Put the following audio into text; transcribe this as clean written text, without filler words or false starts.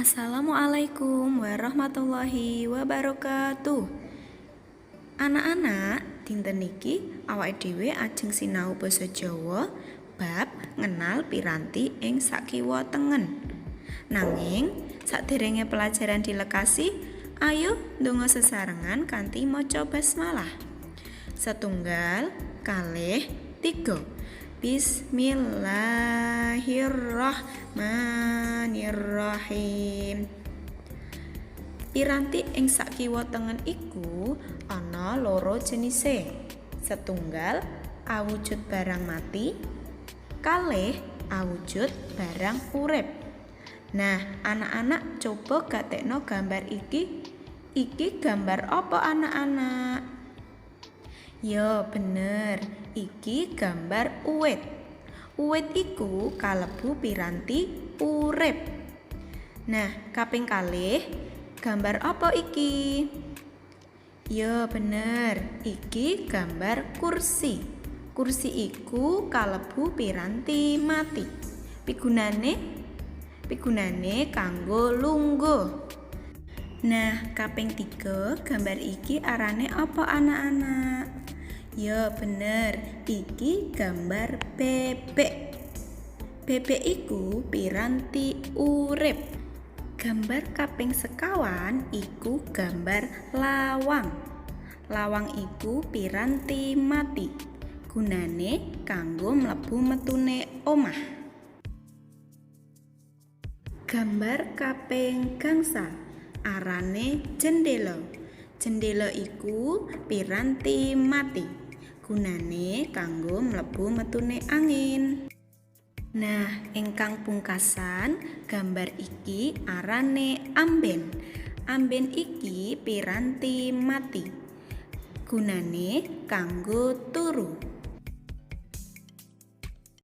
Assalamualaikum warahmatullahi wabarakatuh. Anak-anak, dinten niki awake dhewe ajeng sinau basa Jawa bab ngenal piranti ing sakiwa tengen. Nanging saderenge pelajaran dilekasi, ayo ndonga sesarengan kanthi maca basmalah. Setunggal, kalih, tiga. Bismillahirrahmanirrahim. Piranti ing sakiwa tengen iku ana loro jenise. Setunggal awujud barang mati, kalih awujud barang urip. Nah, anak-anak, coba gatekno gambar iki. Iki gambar apa, anak-anak? Yo bener, iki gambar uwit. Uwit iku kalebu piranti urip. Nah, kaping kalih, gambar apa iki? Yo bener, iki gambar kursi. Kursi iku kalebu piranti mati. Pigunane? Pigunane kanggo lungguh. Nah, kaping 3, gambar iki arane apa, anak-anak? Ya bener, iki gambar bebek. Bebek iku piranti urip. Gambar kaping sekawan iku gambar lawang. Lawang iku piranti mati. Gunane kanggo mlebu metune omah. Gambar kaping gangsal arane jendela. Jendela iku piranti mati. Gunane kanggo mlebu metune angin. Nah, ingkang pungkasan, gambar iki arane amben. Amben iki piranti mati. Gunane kanggo turu.